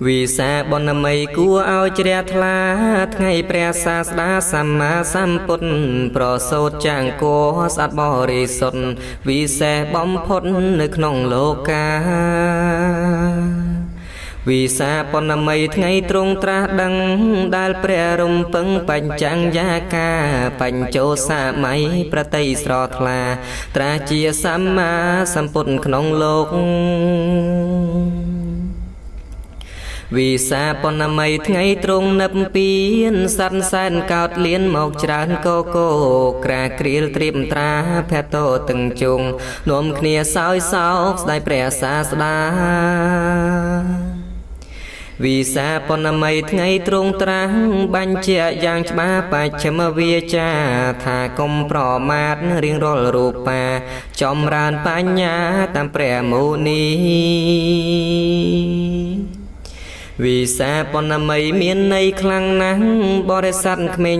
វិសាបុណ្យមីគួរឲ្យជ្រះថ្លា ថ្ងៃព្រះសាស្តាសម្មាសម្ពុទ្ធប្រសូតចាំងគោស្អាតបរិសុទ្ធវិសេសបំផុតនៅក្នុងលោកាវិសាបុណ្យមីថ្ងៃទ្រង់ត្រាស់ដឹង ដែលព្រះរំពឹងបញ្ចាំងយាកាបញ្ចោសម័យប្រតិស្រថ្លា ត្រាស់ជាសម្មាសម្ពុទ្ធក្នុងលោកវិសាបុណ្យមីថ្ងៃទ្រង់នឹពពៀនសត្វសែនកោតលៀនមកច្រើនកកោក្រាក្រៀលត្រៀមត្រាភតោទាំងជុងនាំគ្នាសោយសោកស្ដាយព្រះសាស្តាវិសាបុណ្យមីថ្ងៃទ្រង់ត្រាស់បញ្ជាក់យ៉ាងច្បាស់បច្ឆិមវាចាថាកុំប្រមាទរៀងរាល់រូបា ចម្រើនបញ្ញាតាមព្រះមុនីវិសាបុណ្យមីមានន័យខ្លាំងណាស់បរិស័ទក្មេង